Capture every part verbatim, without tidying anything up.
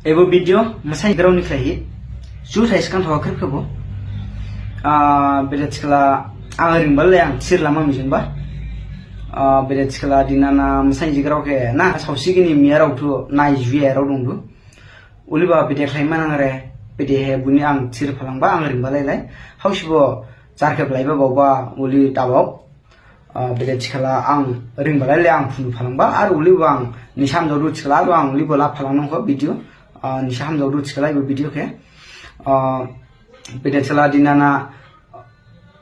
Ebo video masainjikrao ni khlaihi. Juthai sgang thawa khrip khebo. Ah, bede thikhala ang ringbalai ang thir lama mijingba. Ah, bede thikhala dinana masainjikrao khe na saosi gini miyarao thu nai juyarao dongdu. Uliba bede khlaima nangre, bede he buni ang thir phalangba ang ringbalai lai. Hausibo jar khe blaiba baoba uli dabao. Ah, bede thikhala ang ringbalai le ang phunu phalangba, ar ulibo ang nisa hamjaodu thikhala, ar ang ulibo la phalang nangkho video, ah, nisa hamjaodu thikhala ebo video khe. Ah, bede thikhala dinana,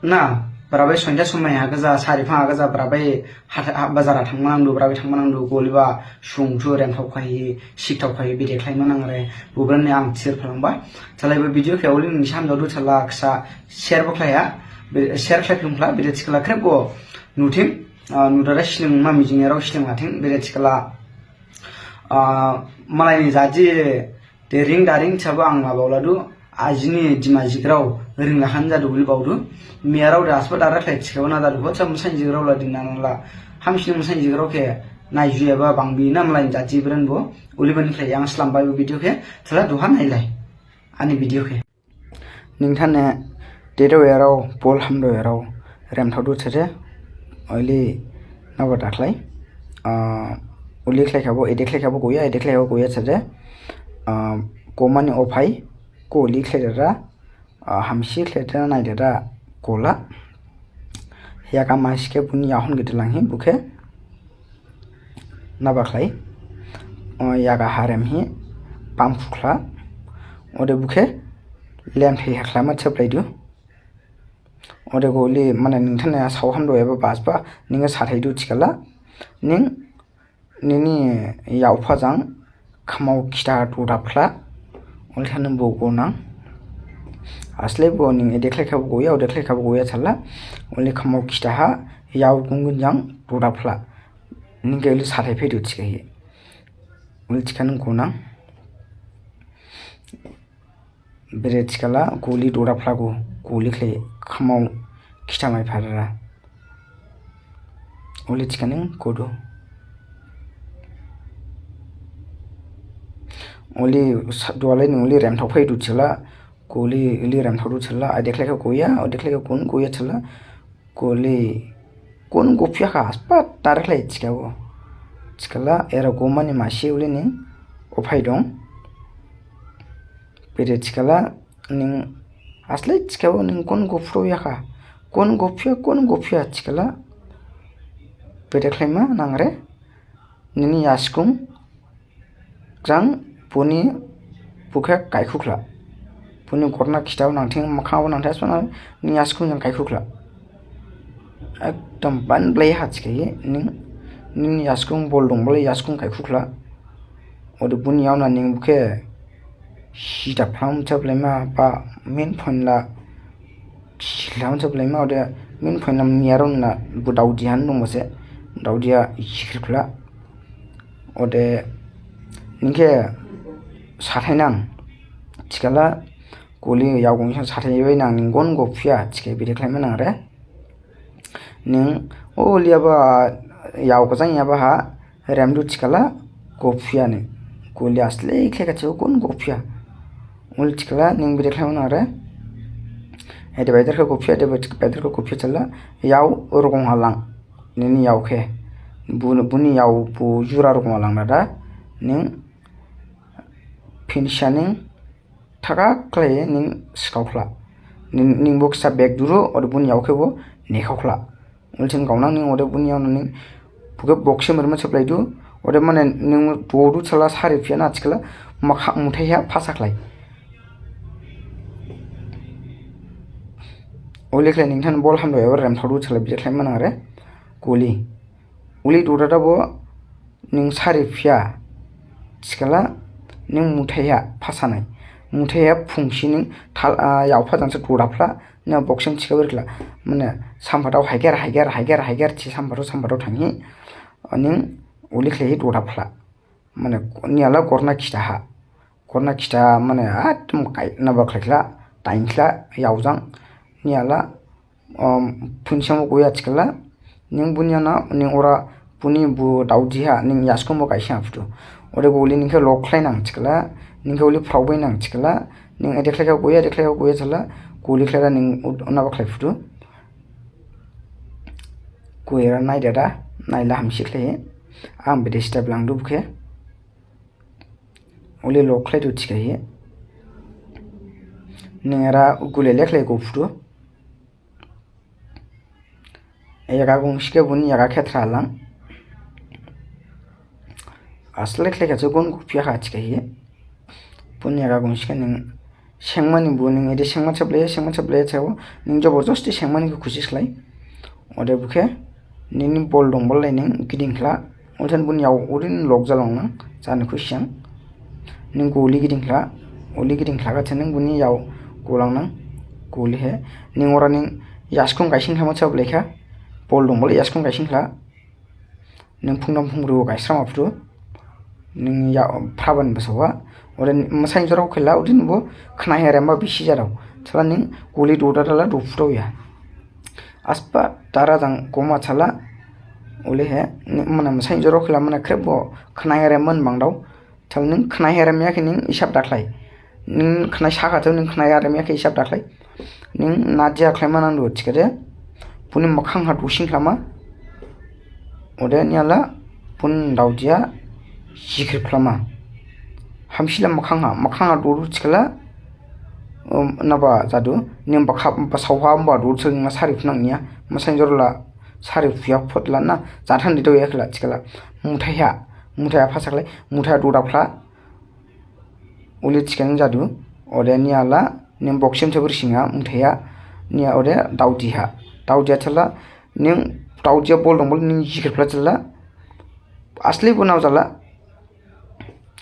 na, brabai sonja somai ha gaja, sari phang ha gaja, brabai hatha-, ha-, bazar ha thangma nangdu, brabai thangma nangdu, goliba sungthu, remthao khahi, sikthao khahi, bede khlaima nangre, bubrani ang thir phalangba. Thikhala ebo video khe uli nisa hamjaodu thikhala kisa share bo khlaiya, be-, share khlai phlung khla, bede thikhala khrip bo nuthing, ah, nudara slingma mijingyarao sling lathing, bede thikhala, ah, malaini jadi de ring da ring sabo ang ma baoladu, ajini Dima jikrao ring lahan jadu uli baodu, miyarao de asba dara khlai thikhabo na jadu, hosa masainjikrao la dinana la, hamsini masainjikrao khe nai juyaba bangbi na malaini jadi bren bo, ulibani khlai ang slamba ebo video khe, thikhala duha nailai, ani video khe. Ningthane dedaoyarao, bol hamdaoyarao, remthaodu thede, oili naba dakhlai. Ah, uli khlaikhabo, ede khlaikhabo goya, ede khlaikhabo goya thede. Ah, komani ophai, ko uli khlaidada, ah, hamsi khlaidada, naidada, kola. Hiya kama sike buni yahon gede langhi, bukhe. Naba khlai. O yaga harem hi pam phukhla. Ode bukhe lem thei hakhla ma cheplaidu. Ode goli mane ningthane sao hamdo eba basba ninge sathaidu thikhala. Ning nini yaopha jang khamao khita dudap khla. Uli thane bo gonang. Asle bo ning ede khlai khabo goya, ode khlai khabo goya thala. Uli khamao khita ha yao gungun jang dudap khla. Ning khe uli sathai phaidu thikha hi. Uli thikha ning gonang. Bere thikhala goli dudap khlago, goli khlai khamao khita mai pharara. Uli thikha ning godu. Uli sa-, dualai ning uli remthao phaidu thikhala, goli uli remthaodu thikhala, ade khlai kha goya, ade khlai kha gon goya thikhala, goli gon gophiya kha aspa tara khlai thikhabo. Thikhala era gomani masi uli ning ophai dong. Bere thikhala ning asle thikhabo ning gon gophro yakha. Gon gophiya, gon gophiya thikhala. Bere khlaima nangre. Nini yaskung jang buni bukhe kaikhukhla. Buni gorna khitao nangthing, makhangbo nangthing, asmana nini yaskung jang kaikhukhla. Ekdom ban blai ha thikhaye, ning, nini yaskung bol dong, bole yaskung kaikhukhla. Ode buni yaona ning bukhe, sida phlam chap laima, ba, min phone la, sida phlam chap laima, ode, min phone la miyaron la, bu daudi han dong bose, daudiya, sikhikhla. Ode ningkhe sathainang. Thikhala goli yaogong sang sathaibainang ning gon gophiya thikhe bede khlaima nangre. Ning o liyaba yao gajang yaba ha remdu thikhala gophiya ni. Goli asle khlekha thikho gon gophiya. Uli thikhala ning bede khlaima nangre. Ede baidar khe gophiya, ede baidar khe gophiya thala yao rogong halang. Nini yao khe, bu-, buni yao bu jura rokma langdada, ning phinsa ning thaka khlaiye ning sikaokhla. Ning, ning bo kisa bag duru, ode buni yao khe bo nekhaokhla. Ulthin gaonang ning ode buni yao ning, bukhe box se merma seplaidu, ode mane ning duodu chala sari phiya na thikhala, makha muthai ha phasa khlai. Uli khlai ningthan bol hamdo ebar remthaodu chala bide khlaima nangre. Guli. Uli dudada bo ning sari phiya. Thikhala ning muthaiha phasanai. Muthaiha phungsi ning thal, ah, yaopha jangsa dudaphla. Ning boxing thikha berkhla. Mane samphatao haiger, haiger, haiger, haiger thi samphatao, samphatao thanghi. Ning uli khlaihi dudaphla. Mane niyala gorna khita ha. Gorna khita mane atum kai naba khlaikhla, tainkhla, yaojang. Niyala, um, phunsamo goya thikhala, ning bunyana, ning ora buni bu daudi ha, ning yaskhumbo kaisa phutu. Ode goli ning khe lok khlainang thikhala, Ning khe uli phrao bai nang thikhala, ning ede khlai kha goya, ede khlai kha goya thala, guli khlai ra ning unaba khlai phudu. Goya ra nai dada, naila hamsi khlai. Ang bede step langdu bukhe. Uli lok khlaidu thikha hi. Ning era guli le khlai go phudu. Yaga gongsi khe buni yaga khe thra lang. Asle khlai kha se gon guphiya kha thikha hi. Buni yaga gongsi khe ning sengmani bo ning ede sengma chablai, sengma chablai chao. Ning joborjosti sengmani khe khusi khlai. Ode bukhe nini bol dong bol lai ning giding khla. Ulthan buni yao urin lok jalong nang, jani khusiang. Ning guli giding khla, uli giding khla kha se ning buni yao golang nang, guli he. Ning ora ning yaskhung gaising khama chap lekha, bol dong bol yaskhung gaising khla. Ning phungdam phungru gaisrama phudu, ning ya phraban basawa. Ora masain jorao khela, urin bo khna he remba bisi jarao. Thala ning guli do dada la do phudu ya. Aspa tara jang goma thala, uli he, ni-, mana masain jorao khela mana khrip bo khna he remban bangdao. Thala ning khna he remya khe ning isap dakhlai. Ning khna sakha tho ning khna he remya khe isap dakhlai. Ning nadia khlai ma nang do thikhade. Buni makhang ha dusing khlama. Ode niala bun daudia jikhir khlama. Hamsila makhang ha, makhang ha duru thikhala. Um, naba jadu, ning bakha, basao ha mba duru thikhala ning sari phunang niya. Masain jorao la sari phuya phot la na, jathan di do yakhla thikhala. Muthai ha, muthai ha phasaklai, muthai ha dura phla. Uli thikha ning jadu, ode niala, ning boxing tebur singa, muthai ha, niya ode daudi ha. Daudi ha thala, ning daudi ha bol dong bol, ning jikhir phla thala. Asli bo nao jala.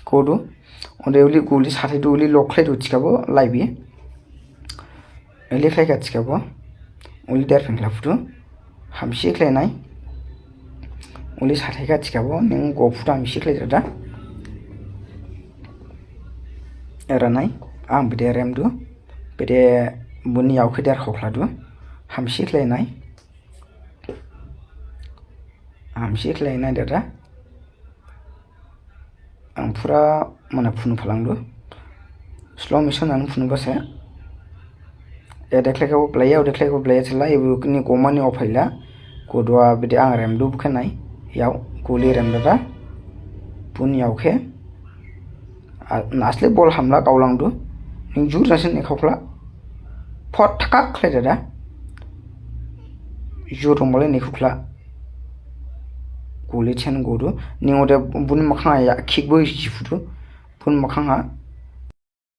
Godu. Ode uli guli sathai du, uli lok khlai du thikhabo, laibi. Uli khlai kha thikhabo. Uli derphin khla phudu. Hamsi khlai nai. Uli sathai kha thikhabo, ning go phudu hamsi khlai dada. Era nai. Ang bede remdu. Bede buni yao khe der khokhladu. Hamsi khlai nai. Hamsi khlai nai dada. Ang phura mana phunu phalangdu. Slow motion ang phunu base. E dekhlai khe bo playa, o dekhlai khe bo playa thila, ibu ni gomani o phaila. Kodua bede ang remdu bukhe nai. Yao, guli rem dada. Bun yao khe. A, asli bol hamla gaolangdu. Ning jur jasin ni khokla. Phot thakak khlai dada. Jur dong bole ni khokla. Guli chen godu. Ning ode bun makhang ya khik bo jiphudu. Bun makhang ha.